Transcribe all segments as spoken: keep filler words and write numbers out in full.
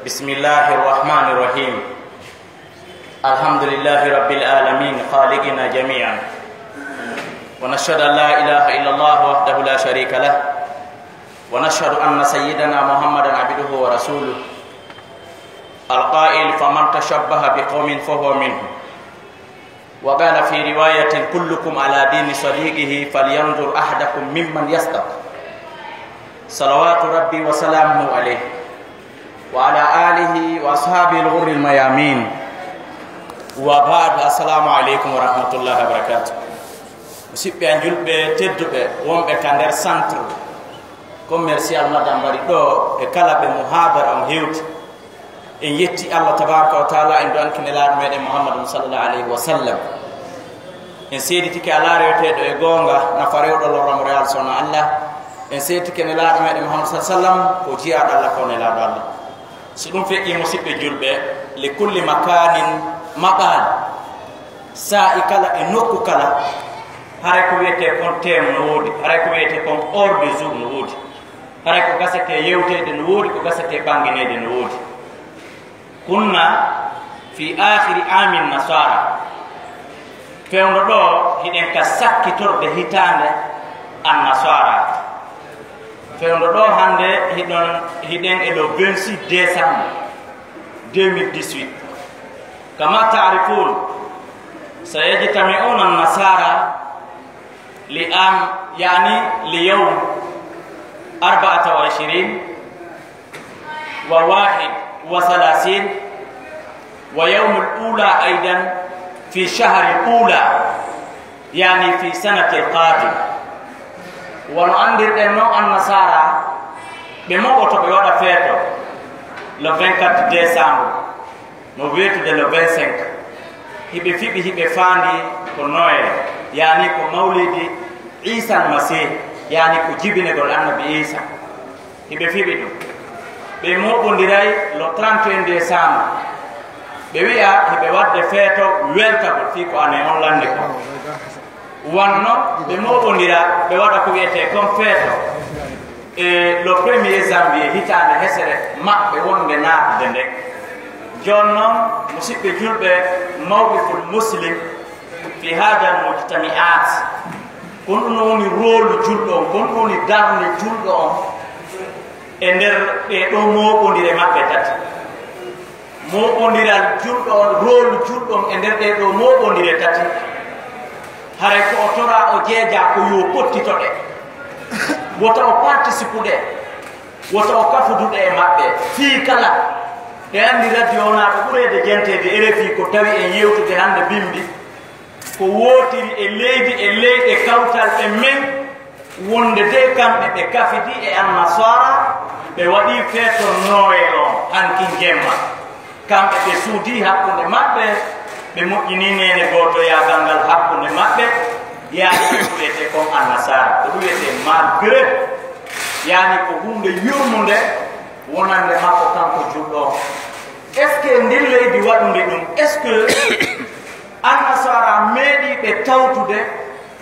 بسم الله الرحمن الرحيم. الحمد لله رب العالمين خالقنا جميعا، ونشهد أن لا إله إلا الله وحده لا شريك له، ونشهد أن سيدنا محمدا عبده ورسوله، القائل: فمن تشبه بقوم فهو منهم. وقال في رواية: كلكم على دين صديقه فلينظر أحدكم ممن يصدق. صلوات ربي وسلامه عليه وعلى آله وأصحابه الغر الميامين. وبعد، السلام عليكم ورحمة الله وبركاته. Musidɓe julɓe tedduɓe wonɓe ka nder centre commercial Madame Bari ɗo, e kala ɓe muhabara on hewti, en yetti Allah tabaraka wa taala, en do'anki Nelaaɗo meɗen Muhammadun sallallahu alayhi wa sallam. En seeditike alaa reweteeɗo e goonga, nafa rewɗo lorra mo rewal sona Allah. En seeditike Nelaaɗo meɗen Muhammad sallallahu alayhi wa sallam ko jiyaaɗo Allah, ko Nelaaɗo Allah. So ɗum feƴƴi, musidɓe julɓe, li kulli makanin maqal. Saa'i kala e nokku kala, haray ko wiyetee kon thème no woodi, haray ko wiyetee kon ordre du jour no woodi, haray ko gasetee yewteede no woodi, ko gasetee ɓanngineede no woodi. Kunna fi aakhiri aamin nasaara. Fewndo ɗo, hiɗen ka sakkitorde hitaande annasaara. Fewndo ɗo hannde, hiɗon, hiɗen e le vingt-six décembre deux mille dix-huit. Kama ta'rifun, sayajtami'una an-nasara li am, yani li yawm arba'ata wa ishrin wa wahid wa thalathin wa yawm al-ula aidan fi shahr al-ula, yani fi sanati al-qadim. Wano anndirɗen non, annasaara ɓe moɓoto, ɓe waɗa feeto le vingt-quatre décembre, no weetude le vingt-cinq. Hiɓe fiɓi, hiɓe faandi ko Noël, yani ko mawlidi Iisa Almasiih, yani ko jibinegol Annabi Iisa. Hiɓe fiɓi ɗum. Ɓe moɓondiray le trente et un décembre. Ɓe wi'a hiɓe waɗde feeto weltagol fii ko année on lanndi ko. Wanno ɓe moɓondira, ɓe waɗa ko wiyetee kon feeto e le premier janvier hitaande hesere maɓɓe wonde naatude nde. Jooni non, musidɓe julɓe, mawqiful muslim fi haadal mujtami'aat. Kon ɗum woni rôle julɗo on, kon ɗum woni darnde julɗo on e nder ɗee ɗoo mooɓondire maɓɓe tati. Mooɓondiral julɗo on, rôle julɗo on e nder ɗee ɗoo mooɓondire tati, haray ko o toraa, o jeejaa ko yo pottito ɗe, wota o participe ɗe, wota o kafuduɗe e maɓɓe. Fii kala, ɓe anndi radio on, ɓe ɓureede jenteede R F I, ko tawi en yewtude hannde bimbi ko wootiri e leydi e leyɗe kawtal e men, wonde de kamɓe ɓe kafidi e annasaara, ɓe waɗi feeto Noel on hanki jemma. Kamɓe ɓe suudi hakkunde maɓɓe, ɓe moƴƴini neene gootoyaagal ngal hakkunde maɓɓe, yaani ko wiyetee kon annasaara, ko ɗum wiyetee malgré, yaani ko huunde yurmunde wonande makko kanko julɗo on. Est-ce que ndin leydi waɗude ɗum, est-ce que annasaara meeɗi ɓe tawtude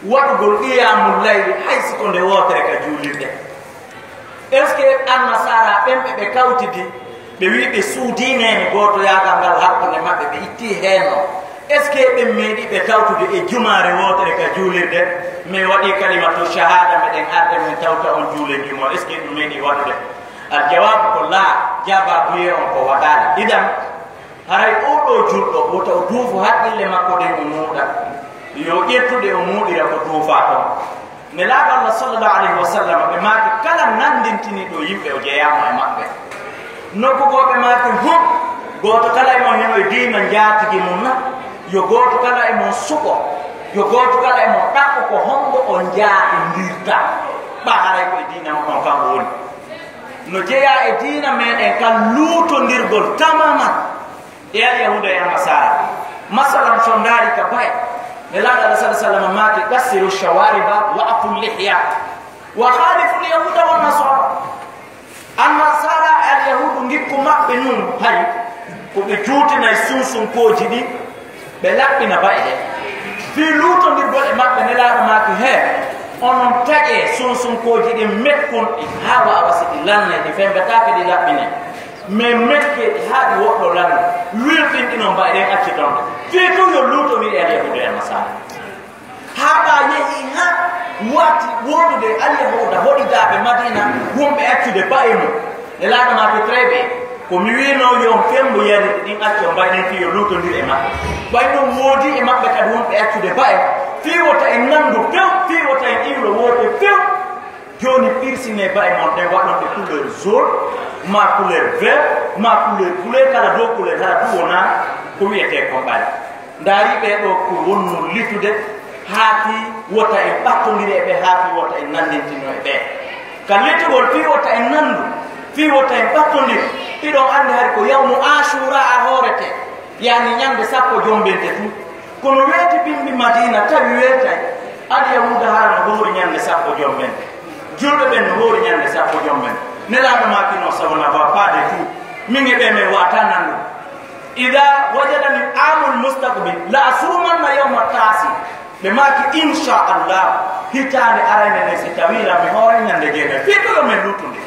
waɗugol qiyamul layli hay si ko nde wootere ka juulirde? Est-ce que annasaara ɓen ɓe ɓe kawtidi, ɓe wi'i ɓe suudii neene gootoyaagal ngal hakkunde maɓɓe, ɓe ittii heen on? Est-ce que ɓen meeɗi ɓe tawtude e jumaare wootere ka juulirde? Min waɗii kalimatu shahaada, meɗen arde min tawta on juulen juma. Est-ce que ɗum meeɗi waɗude? Al jawaabu ko laa, jaabaabuye on ko waɗaali. Idan, haray oo ɗoo julɗo, wota o duufu haqqille makko ɗen, o muuɗa. Yo ƴettu ɗe, o muuɗira ko duufaa kon. Nelaaɗo Allah sallallahu alayhi wa sallam, ɓe maaki kala nanndintiniiɗo yimɓe, o jeyaama e maɓɓe. Nokku goo ɓe maaki fof, gooto kala e mon hino e diina njaatigi mum na, yo gooto kala e mon suɓo, yo gooto kala e mon ɗaɓɓo ko hombo o njaatindirta. Ɓaa haray ko e diina mon on kanko woni. No jeyaa e diina meɗen kan luutondirgol tamaman e Alyahuuda e Annasaara. Masalan, so ndaari ka baye, Nelaaɗo Allah sallallahu alayhi wa sallam maaki: "Qassiru shawariba wa afu lihya wa khalifu lyahuuda wa nasara." Annasaara e Alyahuudu ngikku maɓɓe nun, hay ko ɓe juutinay sunsunkooji ɗin, ɓe laɓɓina baye ɗen. Fii luutondirgol e maɓɓe, Nelaaɗo maaki: "He, onon taƴee sunsunkooji ɗin, mekkun ɗi haa waawa, si ɗi lannay, ɗi femmbetaake, ɗi laɓɓinee." Mais Mekke haa ɗi woɗɗo lanɗe, wirɗinɗino mbaɗe ɗen acci ton. Fii tun yo luutondir e Alyahuudu e Nasaara. Haa ɓa yehi haa waati woodude Alyahuuda hoɗidaaɓe Madiina, wonɓe accude ba'e mum. Nelaaɗo maaki, très bien. Ko mi wiinoo yo on fembo yari ɗin acci on mbaɗe ɗin fii yo luutondir e maɓɓe. Ɓay ɗon woodi e maɓɓe kadi wonɓe accude ba'e. Fii wota en nandu few, fii wota en iwlo woote few. Jooni, pirsinee ba'e mon ɗen, waɗon ɗe couleur jaune, maa couleur vert, maa couleur bleu, kala dow couleur, hara ɗum wonaa ko wi'etee kon ɓale. Ndaarii ɓee ɗoo ko wonnoo litude, haa fii wota en ɓattondire e ɓe, haa fii wota en nanndintino e ɓe. Ka litugol fii wota en nanndu, fii wota en ɓattondir, hiɗon anndi hari ko yawmu Aashuuraa a hooretee. Yaani ñande sappo jombente tun. Kono weeti bimbi Madiina tawi weetay. Alyahuuda hara no hoori ñande sappo jombente. Julɓe ɓen no hoori ñande sappo jombente. Nelaaɗo maaki non, ça ne va pas du tout. Min e ɓe men wata nandu. Ida wajadani amul mustaqbil la asumanna yawma taasi. Ɓe maaki, insha Allah, hitaande arayne nden si tawii la mi hoore ñande jeenay. Fii ko yo men luutunde.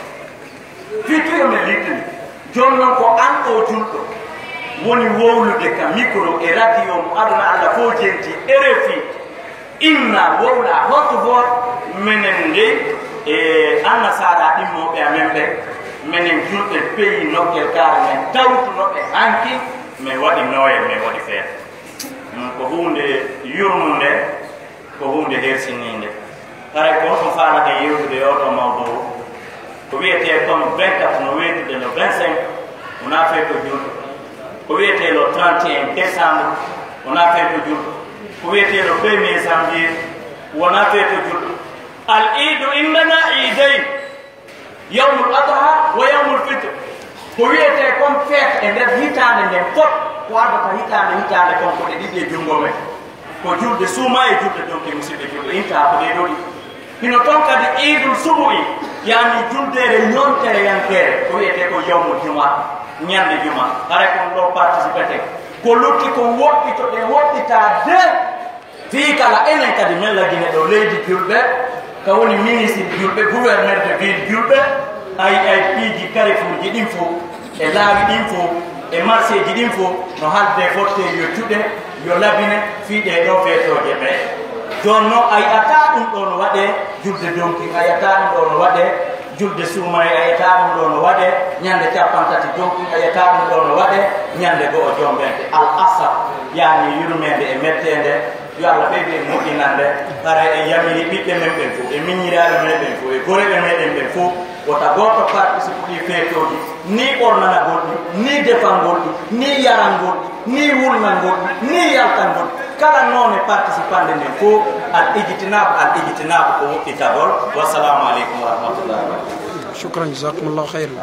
Fii tun yo men littini. Jooni non ko an oo julɗo woni wowlude ka mikro e radio mo aduna Alla fow jenti, R F I, inna wowla hotbor, menen dey e Annasaara ɗimmooɓe amen ɓen, menen julɓe pays nokkel kaare men tawtunoɓe hanki, men waɗi Noël, men waɗi feet. Ɗum ko huunde yurmunde. Ko huunde hersiniinde. Haray ko honɗum faalaten yewtude e oo ɗoo mawduu? Ko wiyetee kon vingt-quatre no weetude le vingt-cinq, wonaa feeto julɗo. Ko wiyetee le trente et un décembre, wonaa feeto julɗo. Ko wiyetee le premier janvier, wonaa feeto julɗo. Al iidu indana iidayn. Yawmul Adha wa yawmul Fitr. Ko wiyetee kon feet e nder hitaande nden fof, ko ardata hitaande, hitaande kon ko ɗe ɗiɗi e junngo men. Ko julde suuma e julde donki, musidɓe julɓe, inta ko ɗee ɗoo ɗiɗi. Hino ton kadi Iidul Subu'i, yaani juldeere yontere yankeere, ko wiyetee ko yawmul juma, ñande juma. Haray kon ɗoo participete. Ko lutti kon woɗɗitoɗen, woɗɗitaade. Fii kala enen kadi men lagine ɗo leydi julɓe, ka woni ministre julɓe, gouverneur de ville julɓe, ay, ay piiji carrefour ji ɗin fof, e laawi ɗin fof, e marché ji ɗin fof, no haalde fotte yo cuɗe, yo labine, fii ɗee ɗoo feetooje ɓee. Jooni non, a yi'ataa ɗum ɗoo no waɗee julde donki, a yi'ataa ɗum ɗoo no waɗee julde suumaye, a yi'ataa ɗum ɗoo no waɗee ñande cappanɗe tati donki, a yi'ataa ɗum ɗoo no waɗee ñande go'o jombente. Al asaf, yaani yurmeende e metteende, yo Allah ɓeydu en moƴƴinande. Haray en yamiri ɓiɓɓe men ɓen fof, e miñiraaɓe men ɓen fof, e goreɓe meɗen ɓen fof, wota gooto participe ɗii feetooji, nii ɓornanagol ɗi, nii defangol ɗi, nii yarangol ɗi, nii wulnangol ɗi, nii yaltangol ɗi. Kala noone participande nden fof, al ijtinab, al ijtinab ko woɗɗitagol. Wassalamu aleykum wa rahmatullahi wa barakatuh. Shukran, jazakumullahu khairan.